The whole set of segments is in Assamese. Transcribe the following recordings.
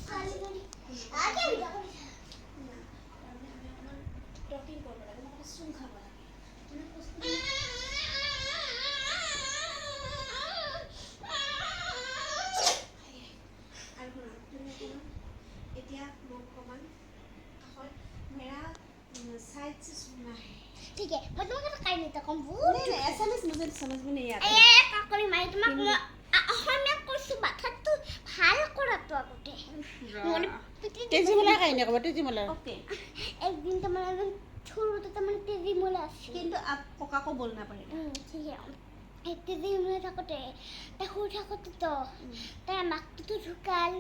ছোৱালীজনী আগে ভিডিঅ' কৰিছে। না, তাৰমানে আমি অকণমান টকিং কৰিব লাগে, মই অকণমান চুম খাব লাগে। মানে বস্তুটো আৰু শুনা, তুমি অকণমান এতিয়া মোক অকণমান কাষত मेरा साइड से सुनना है। ठीक है, মই তোমাক এটা কাহিনী এটা ক'ম বহুত। नहीं नहीं, एसएमएस मुझे समझ में नहीं आता। এ কাকলি মাৰি, তোমাক মই অসমীয়াত কৈছো, মাথাটো ভাল কৰাটো আগতে মানে পিটি দিব। তেজীমলাৰ কাহিনী ক'ব, তেজীমলাৰ। ओके। একদিন তাৰমানে এজন সৰুতে তাৰমানে তেজীমলা আছিল। কিন্তু आप कका को बोलना पड़ेगा। ঠিক আছে। এই তেজীমলা থাকোঁতে, তাই সৰু থাকোঁতে তো তাইৰ মাকটোতো ঢুকাল।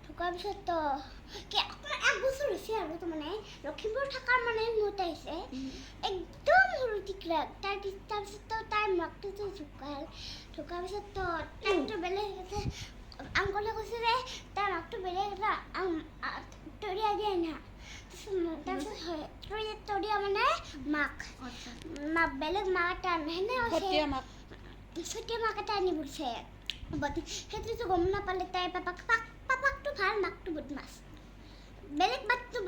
ঢুকাৰ পিছত তো কি অকণমান এক বছৰ হৈছে আৰু তাৰমানে লখিমপুৰ থকাৰ মানে মত আহিছে, একদম সৰু টিকলাক। তাৰপিছত তো তাইৰ মাকটোতো ঢুকাল। ঢুকাৰ পিছত তো তাইকতো বেলেগ এটা আংকলে কৈছে যে তাৰ মাকটো বেলেগ এটা তৰিয়া দিয়ে আনা। তাৰপিছত হয় তৰিয়া, তৰিয়া মানে মাক। আচ্ছা। মা বেলেগ মা এটা আনে সেনে কৈছে। সতীয়া মাক। সতীয়া মাক এটা আনিব দিছে। সেইটোতো গম নাপালে তাই পাপাক। পাপাকটো ভাল, মাকটো বদমাছ। বেলেগ মাকটো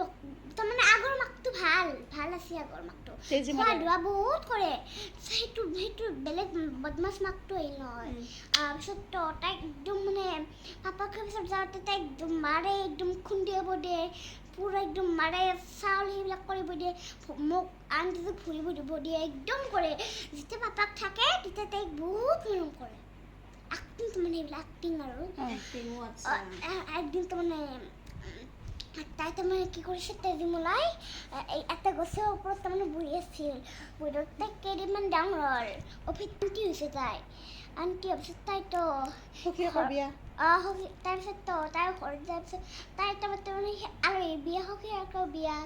তাৰমানে আগৰ মাকটো ভাল ভাল আছে, আগৰ মাকটো খোৱা তেজীমলাৰ ধোৱা বহুত কৰে। সেইটো বেলেগ বদমাছ মাকটো আহিল নহয়। তাৰপিছত তো তাইক একদম মানে পাপাকৰ পিছত যাওঁতে তাইক একদম মাৰে, একদম খুন্দিয়াব দিয়ে, পূৰা একদম মাৰে, চাউল সেইবিলাক কৰিব দিয়ে, মোক আনটোক ফুৰিব দিব দিয়ে, একদম কৰে। যেতিয়া পাপাক থাকে তেতিয়া তাইক বহুত মৰম কৰে। এক্টিং তাৰমানে সেইবিলাক এক্টিং আৰু। एक्टिंग, वो अच्छा। একদিন তাৰমানে তাই তাৰমানে কি কৰিছে, তেজীমলাই এই এটা গছৰ ওপৰত তাৰমানে বহি আছিল। বহি থাকোঁতে তাই কেইদিনমান ডাঙৰ হ'ল, অফিচ আন্টি হৈছে তাই। আন্টি হোৱাৰ পিছত তাইতো সখীয়েকৰ বিয়া। অঁ, সখী। তাৰপিছত তো তাই ঘৰত যোৱাৰ পিছত তাই তাৰমানে আলহী বিয়া, সখীয়েকৰ বিয়া।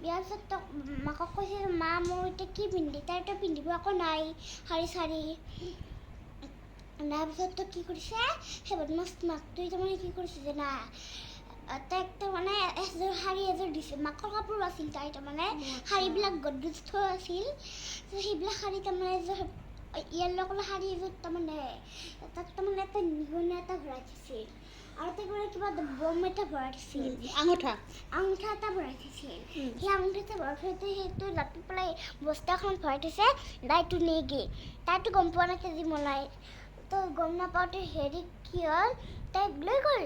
বিয়াৰ পিছত তো মাকক কৈছে, মা মোৰ এতিয়া কি পিন্ধি? তাইতো পিন্ধিব একো নাই শাৰী চাৰী। তাৰপিছত তো কি কৰিছে সেই বদমাছ মাকটোৱে? তাৰমানে কি কৰিছে জানা? তাইক তাৰমানে এযোৰ শাৰী এযোৰ দিছে। মাকৰ কাপোৰ আছিল তাই তাৰমানে শাৰীবিলাক গদ্ৰেজ থোৱা আছিল। সেইবিলাক শাৰী তাৰমানে এযোৰ য়েল্ল' কালাৰ শাৰী এযোৰ, তাৰমানে তাত তাৰমানে এটা নিগনি এটা ভৰাই থৈছিল আৰু তাইক মানে কিবা এটা বম এটা ভৰাই থৈছিল। আঙুঠা। আঙুঠা এটা ভৰাই থৈছিল। সেই আঙুঠাটো ভৰাই থৈতে সেইটো লাপি পেলাই বস্তাখন ভৰাই থৈছে। তাইতো নিগি তাইতো গম পোৱা নাই তেজীমলাই তো গম নাপাওঁতে হেৰি কি হ'ল, তাইক লৈ গ'ল।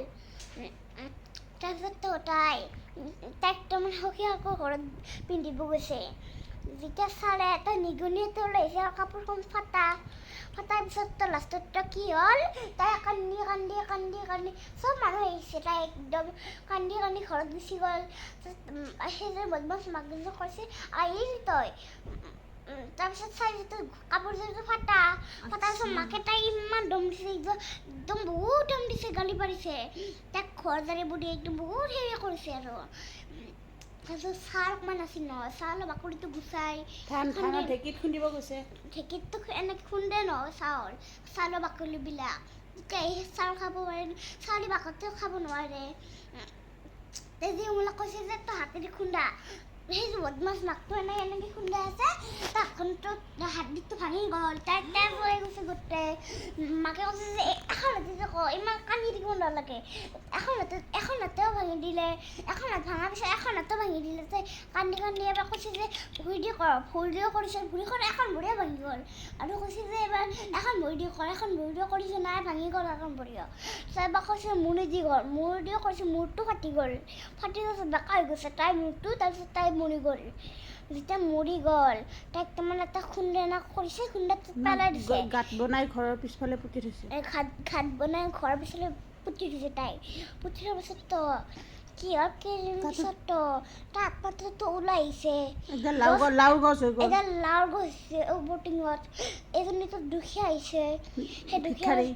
তাৰপিছত তো তাইক তাৰমানে সখীয়েকৰ ঘৰত পিন্ধিব গৈছে। যেতিয়া চালে এটা নিগনি এটা ওলাইছে আৰু কাপোৰখন ফটা। ফটাৰ পিছত তো লাষ্টত তো কি হ'ল, তাই কান্দি কান্দি কান্দি কান্দি, চব মানুহ আহিছে, তাই একদম কান্দি কান্দি ঘৰত গুচি গ'ল। সেইজন বদমাছ মাকজনীক কৈছে, আহিল তই? তাৰপিছত চাইছে কাপোৰযোৰটো ফাটা। ফটাৰ পিছত মাকে তাইক ইমান দম দিছে, একদম একদম বহুত দম দিছে, গালি পাৰিছে তাইক, ঘৰ জাৰিব দিয়ে, একদম বহুত হেৰি কৰিছে। আৰু তাৰপিছত চাহ অকণমান আছিল নহয়, চাউলৰ বাকলিটো গুচাই ধান ধানৰ ঢেঁকীত খুন্দিব গৈছে। ঢেঁকীততো এনেকৈ খুন্দে নহয় চাউল, চাউলৰ বাকলিবিলাক তেতিয়া এই চাউল খাব পাৰে, চাউলি বাকলিটো খাব নোৱাৰে। তেজীমলাক কৈছে যে তই হাতেদি খুন্দা। সেই বদমাছ মাকটো এনে এনেকৈ খুন্দাই আছে, তাখনটো হাড্ডিটো ভাঙি গ'ল, তাই তেজ ওলাই গৈছে গোটেই। মাকে কৈছে যে এখন হাতেদি ক, ইমান কান্দি থাকিব নালাগে। এখন হাতেও ভাঙি দিলে। এখন হাত ভাঙাৰ পিছত এখন হাতো ভাঙি দিলে। তাই কান্দি কান্দি এবাৰ কৈছে যে ভৰি দি কৰ। ভৰি দিও কৰিছে, ভৰিখন এখন ভৰিয়ে ভাঙি গ'ল। আৰু কৈছে যে এবাৰ এখন ভৰি দি কৰ। এখন ভৰি দিও কৰিছে, নাই, ভাঙি গ'ল এখন ভৰিও। তাৰপৰা কৈছে মূৰেদি কৰ। মূৰ দিও কৰিছে, মূৰটো ফাটি গ'ল। ফাটি গৈছে, বেকা হৈ গৈছে তাইৰ মূৰটো। তাৰপিছত তাই মৰি গ'ল। যেতিয়া মৰি গ'ল, তাইক তাৰমানে এটা খুন্দনা কৰিছে, খুন্দাটোত পেলাই দিছে। গাঁত বনাই ঘৰৰ পিছফালে পুতি থৈছে। এই ঘাট ঘাট বনাই ঘৰৰ পিছফালে পুতি থৈছে। তাই পুতি থোৱাৰ পিছত তো কি হ'ল, কেইদিন পিছত তো তাৰ আত্মাটোতো ওলাই আহিছে। এডাল লাও গছ, লাওৰ গছ হৈ গ'ল। এডাল লাওৰ গছ হৈছে বটিঙত। এজনীতো দুখীয়া আহিছে, সেই দুখীয়া ভিক্ষাৰী।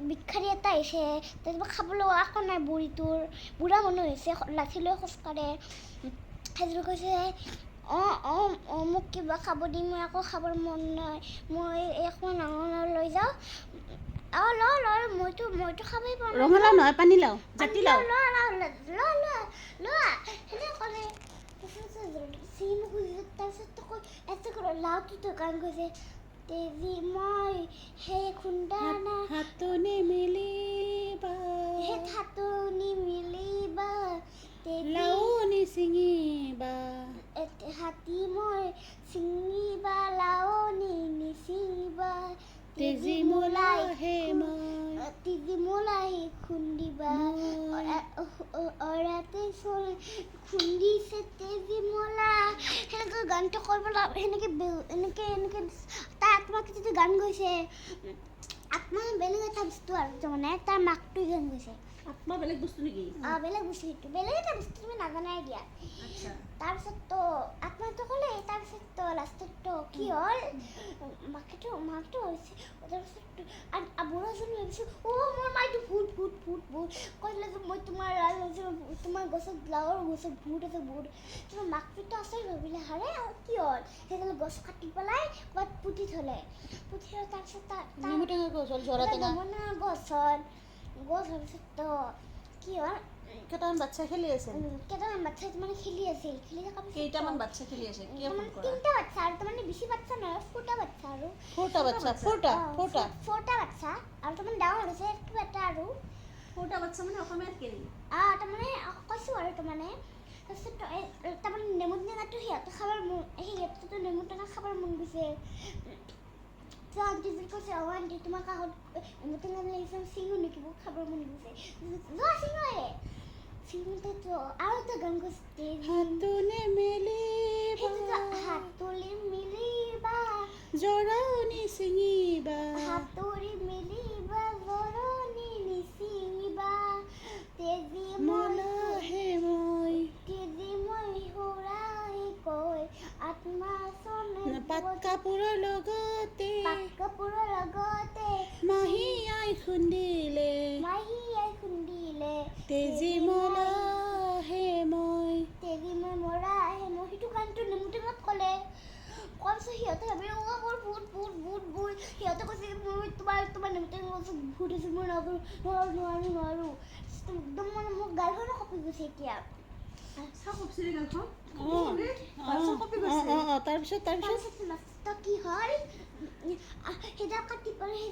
ভিক্ষাৰী এটা আহিছে। তাৰপিছত খাবলৈ একো নাই বুঢ়ীটোৰ, বুঢ়া মানুহ হৈছে, লাঠি লৈ খোজকাঢ়ে। সেইজন কৈছে, অঁ অঁ অঁ, মোক কিবা খাব দি, মই একো খাবৰ মন নাই, মই একো ৰঙালাও লৈ যাওঁ। অঁ, ল ল, মইতো খাবই পোৱা নাই। ৰঙালাও নহয়, পানীলাও, জাতিলাও। ল ল ল ল ল লোৱা, সেনেকে ক'লে। তাৰপিছত চিঙিব খুজিছে। তাৰপিছত কৈ এটা লাওটো গান গৈছে, তেজি মই সেই খুন্দা না হাতনি মিলিবা, সেই থাতনি মিলিবা। তেজীমলা হে মই। তেজীমলাই খুন্দিবা। মই। অৰাতে খুন্দিছে তেজীমলা, সেনেকৈ গানটো কৰিব লাগ, সেনেকৈ এনেকৈ এনেকৈ তাৰ আত্মাটো যিটো গান গৈছে, আত্মা বেলেগ এটা বস্তু আৰু তাৰমানে তাৰ মাকটোৱে গান গৈছে। আত্মা বেলেগ বস্তু নেকি? বেলেগ বস্তু, সেইটো বেলেগ এটা বস্তু, তুমি নাজানাই দিয়া। আচ্ছা। তাৰপিছত তো আত্মাটো ক'লে, তাৰপিছত তো লাষ্টত তো কি হ'ল, মাকটো হৈছে, তাৰপিছত বুঢ়াজনী ভাবিছে, অ' মোৰ মাইটো ভূত ভূত ভূত ভূত কৈছিলে যে মই তোমাৰ তোমাৰ গছত, লাওৰ গছত ভূত আছে ভূত। তোমাৰ মাকটোতো আচৰিত ভাবিলে, হাৰে কি হ'ল? সেইডাল গছ কাটি পেলাই ক'ৰবাত পুতি থ'লে। পুতি থ'লে, তাৰপিছত নেমু টেঙা গছ হ'ল, জৰা টেঙা। নেমু গছ হ'ল, গছ হোৱাৰ পিছত তো কি হ'ল? কেইটামান বাচ্ছা খেলি আছিল। কেইটামান বাচ্ছা মানে খেলি আছিল, খেলি থকাৰ পিছত কেইটামান বাচ্ছা খেলি আছে? কিয় ফোন তাৰমানে কৰা? তিনিটা বাচ্ছা আৰু, তাৰমানে বেছি বাচ্ছা নহয়, 4টা বাচ্ছা আৰু। 4টা বাচ্ছা, 4টা, 4টা। 4টা বাচ্ছা আৰু, তাৰমানে ডাঙৰ হৈছে কিবা এটা আৰু। 4টা বাচ্ছা মানে অসমীয়াত কেনি? তাৰমানে কৈছোঁ আৰু, তাৰমানে তাৰপিছত তাৰমানে নেমু টেঙাটো সিহঁতে খাবৰ মন, সিহঁতেতো নেমু টেঙা খাবৰ মন গৈছে। তো আণ্টিজনী কৈছে, অ' আণ্টি, তোমাৰ কাষত নেমু টেঙা লাগিছে, চিঙো নেকি? মোক খাবৰ মন গৈছে, যোৱা চিঙো। চিঙোতেতো আৰু এটা গান গৈছে। হাতোনে মেলিবা। সেইটোতো হাতুলি মিলিবা। জৰণি ছিঙিবা। হাতুৰি মিলিবা, জৰণি নিচিঙিবা, তেজি মলাহে মই। তেজি মই সুৰাই কৈ আত্মা চনে পাট কাপোৰৰ লগতে। পাট কাপোৰৰ লগতে। মাহী আই খুন্দিলে। মাহীয়ে খুন্দিলে। তেজি মলাহে মই। তেজি মই মৰা আহে মই, সেইটো গানটো নেমু টেঙাত ক'লে। কোৱাৰ পিছত সিহঁতে ভাবিলে, অ' মোৰ ভূত ভূত ভূত ভূত। সিহঁতে কৈছে, মোৰ তোমাৰ নেমু টেঙা গছত ভূত আছে, মই নোৱাৰোঁ নোৱাৰোঁ নোৱাৰোঁ নোৱাৰোঁ। একদম মানে মোৰ গালখনো কঁপি গৈছে এতিয়া। চাওঁ, কপচিৰে গালখন। অঁ। গালখন কঁপি গৈছে। অঁ অঁ, তাৰপিছত? তাৰপিছত তাৰপিছত লাষ্টত কি হ'ল? সেইডাল কাটি পেলাই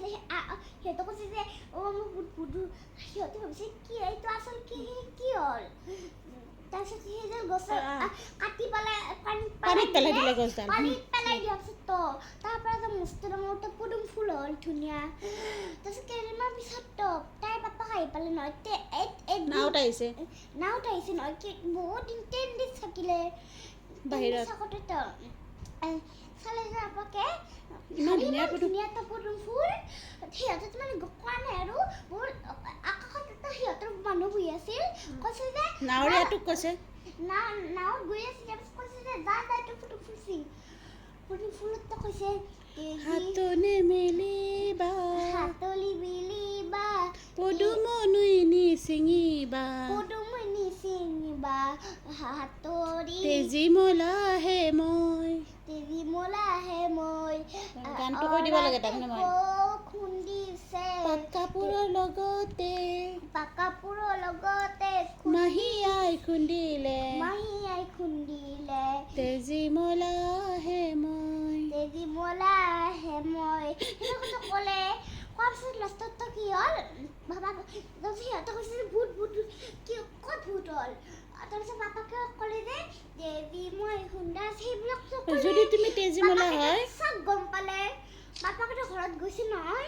সিহঁতে কৈছে যে অ' মোৰ ভূত ভূত। সিহঁতে ভাবিছে কি এইটো আচল কি কি হ'ল? তাৰপিছত সেইডাল গছৰ কাটি পেলাই পানীত পানীত পেলাই দিলে গছডাল। পানীত পেলাই দিয়াৰ পিছত তো তাৰ পৰা এটা মস্ত ডাঙৰ এটা পদুম ফুল হ'ল ধুনীয়া। তাৰপিছত কেইদিনমান পিছত তো তাইৰ পাপাক আহি পালে নহয়। নাৱত আহিছে। নাৱত আহিছে নহয়, কি বহুত দিন, 10 ডেজ থাকিলে বাহিৰত। থাকোঁতে তো চালে যে আপাকে ইমান ধুনীয়া ইমান পদুম। ধুনীয়া এটা পদুম ফুল। সিহঁতে মানে কোৱা নাই আৰু, বহুত আকাশত এটা সিহঁতৰ মানুহ বহি আছিল, কৈছে যে নাৱৰীয়াটোক কৈছে। না নাৱত গৈ আছিল, তাৰপিছত কৈছে যে যা যা, এইটো পদুম ফুল চিং। পদুম ফুলত কৈছে হাতনে মেলিবা। হাতলি মিলিবা। পদুমনি নিচিঙিবা। পদুমনি চিঙিবা, হাতৰি তেজীমলাহে মই। তেজীমলাহে মই। গানটো কৈ দিব লাগে তাৰমানে মই। খুন্দিছে। পাট কাপোৰৰ লগতে। পাট কাপোৰৰ লগতে। মাহী আই খুন্দিলে। মাহী আই খুন্দিলে। তেজীমলাহে মই। তেজীমলাহে মই, সেনেকৈ ক'লে। কোৱাৰ পিছত লাষ্টত কি হ'ল বাবা? তাৰপিছত সিহঁতে কৈছে যে ভূত ভূত, কি ক'ত ভূত হ'ল? তাৰপিছত পাপাকে ক'লে যে দেৱী মই খুন্দা সেইবিলাক। যদি তুমি তেজীমলা হয়। চব গম পালে। পাপাকেতো ঘৰত গৈছে নহয়।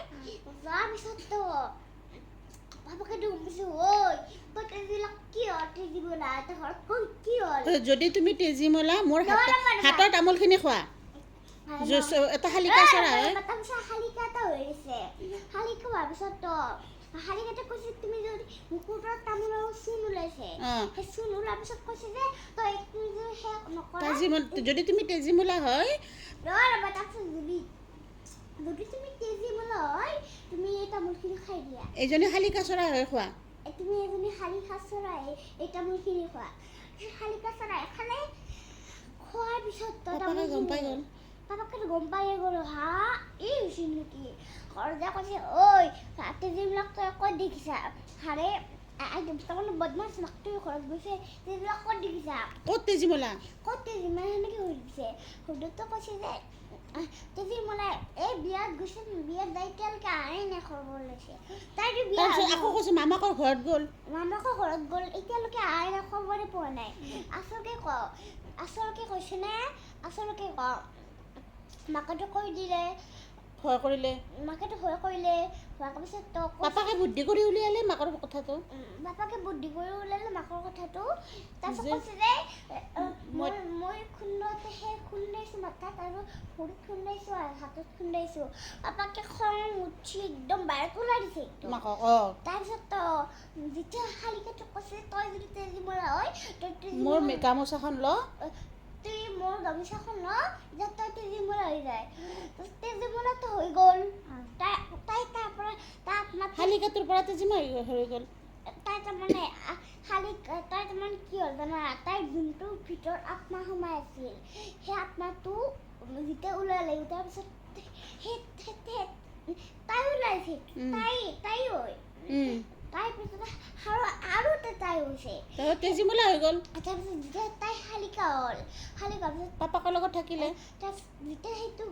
যোৱাৰ পিছত তো পাপাকেতো গম পাইছে, ঐ তই তেজীবিলাক কি হ'ল, তেজীমলা তই ঘৰত কৈ কি হ'ল? যদি তুমি তেজীমলা, মোৰ নহয়, নহয়। হাতৰ তামোলখিনি খোৱা। এটা শালিকা চৰাই হয়। তাৰপিছত শালিকা এটা হৈ গৈছে। শালিকা হোৱাৰ পিছত তো শালিকাতে কৈছে, তুমি যদি মুকুটৰ তামোলৰ চূণ ওলাইছে, সেই চূণ ওলোৱাৰ পিছত কৈছে যে তই তুমি যদি সেয়া নকৰা। যদি তুমি তেজীমলা হয়। ৰ'বা, তাৰপিছত যদি তুমি তেজীমলা হয়, তুমি এই তামোলখিনি খাই দিয়া। এজনী শালিকা চৰাই হৈ খোৱা। তুমি এজনী শালিকা চৰাই, এই তামোলখিনি খোৱা। সেই শালিকা চৰাই খালে। খোৱাৰ পিছত তো পাপাকে গম পাই গ'ল। পাপাকে গম পাই গ'ল, হা এই হৈছে নেকি? ঘৰত যাই কৈছে, ঐ তেজীবিলাক তই ক'ত দেখিছা? হাৰে তাৰমানে বদমাছ মাকটোৱে ঘৰত গৈছে, তেজীবিলাক ক'ত দেখিছা? ক'ত তেজীমলা? ক'ত তেজীমলা, সেনেকৈ সুধিছে। সোধোতে কৈছে যে তেজীমলাই এই বিয়াত গৈছে, বিয়াত যাই এতিয়ালৈকে আহাই নাই, খবৰ লৈছে। তাইতো বিয়া তাৰপিছত হ'ল। আকৌ কৈছে মামাকৰ ঘৰত গ'ল। মামাকৰ ঘৰত গ'ল, এতিয়ালৈকে আহাই নাই, খবৰে পোৱা নাই। আচলকে কওঁ, আচলকে কৈছে নে আচলকে কওঁ? মাকেতো কৈ দিলে। ভয় কৰিলে। মাকেতো ভয় কৰিলে। ভয় কৰাৰ পিছত তো পাপাকে বুদ্ধি কৰি উলিয়ালে মাকৰ কথাটো। বাপাকে বুদ্ধি কৰি ওলালে মাকৰ কথাটো। তাৰপিছত কৈছে যে মই মই খুন্দোতে সেই খুন্দাইছোঁ মাথাত আৰু ভৰিত খুন্দাইছোঁ আৰু হাতত খুন্দাইছোঁ। পাপাকে খং উঠি একদম বাহিৰত ওলাই দিছে একদম। মাকক, অঁ। তাৰপিছত তো যেতিয়া শালিকাটো কৈছে, তই যদি তেজীমলা হয়, তই মোৰ তেজীমলা গামোচাখন ল। তুই মোৰ গামোচাখন ল, এতিয়া তই তেজীমলা হৈ যায়। তেজীমলাটো হৈ গ'ল। তাই তাই তাৰ পৰা তাৰ আত্মাটো শালিকাটোৰ পৰা তেজীমলা হৈ গ'ল। তাই তাৰমানে শালিক তাই তাৰমানে কি হ'ল জানা? তাইৰ যোনটো ভিতৰত আত্মা সোমাই আছিল, সেই আত্মাটো যেতিয়া ওলালে, তাৰপিছত সেই তাই ওলাইছে। তাই তাই হয়। তাৰপিছত আৰু আৰু এটা তাই হৈছে। তাৰপিছত তেজীমলা হৈ গ'ল। তাৰপিছত যেতিয়া তাই শালিকা হ'ল, শালিকা পিছত পাপাকৰ লগত থাকিলে। তাৰপিছত যেতিয়া সেইটো